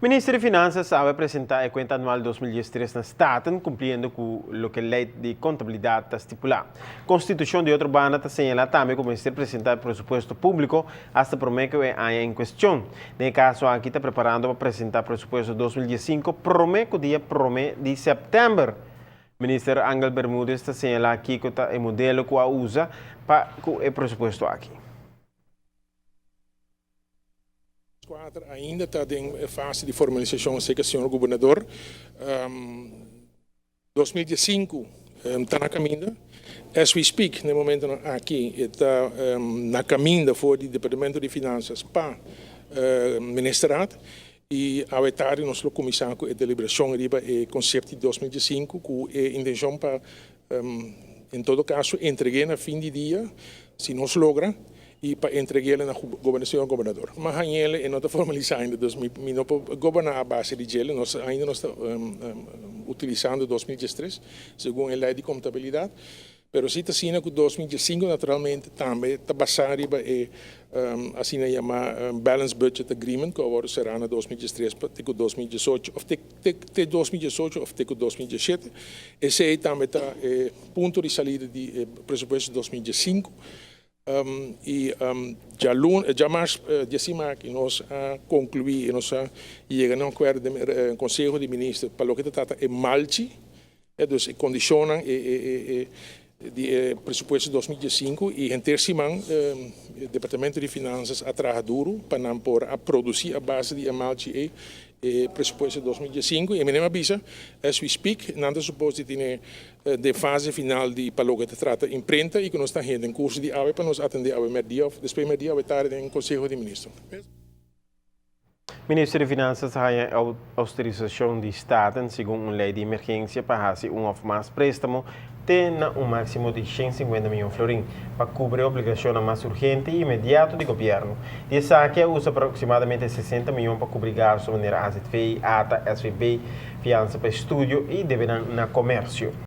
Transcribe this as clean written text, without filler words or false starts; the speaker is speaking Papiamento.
Minister di Finanzas a presenta e cuenta anual 2013 na Staten, cumpliendo cu loke ley di contabilidad ta stipula. Constitucion di otro banda ta señala tambe cu minister presenta e presupuesto publico hasta prome cu e aña en cuestion. Den e caso aki ta preparando pa presenta presupuesto 2015 prome cu dia 1 di september. Minister Angel Bermudez ta señala aki cu ta e modelo cu a usa pa cu e presupuesto aki. 4 ainda ta den fase di formalisacion cerca señor gobernador. 2015 ta na caminda. As we speak, na momento aki, ta na caminda for di Departamento di Finanzas pa Ministerraad y awe tardi nos lo cuminsa cu e deliberacion riba e concepto di 2015 cu e intencion pa, en todo caso, entrega na fin di dia, si nos logra, y pa entrega na gobernacion, gobernador. Mas ainda e no ta formalisa ainda, dus mi no por goberna a base di dje, nos ainda nos ta utilizando 2013, segun e ley di contabilidad, pero si ta asina cu 2015 naturalmente tambe ta basa riba e asina yama Balanced Budget Agreement, cu awor sera na 2013 te 2018 of te 2018 of te 2017. Esey tambe ta e punto di salida di presupuesto 2015. Y diamars, diasima cu nos a conclui y nos a yega na un acuerdo di Conseho di Minister pa loke ta trata e malchi, dus e condicion di presupuesto 2015 y henter siman Departamento di Finanzas a traha duro pa nan por a produci a base di malchi e presupuesto 2015 y mi a bisa, as we speak, nan ta suppose di tin e fase final di pa loke ta trata imprenta y cu nos ta den curso di awe pa nos atende awe merdia of despues merdia awe tardi den Conseho di Minister. Minister di Finanzas a haya autorisacion di Staten, segun un ley di emergencia, pa haci un of mas prestamo te na un maximo di 150 miyon florin pa cubri obligacion mas urgente y inmediato di gobierno. Di esaki a usa aproximadamente 60 miyon pa cubri gasto manera AZV, ATA, SVB, fiansa pa estudio y debe na comercio.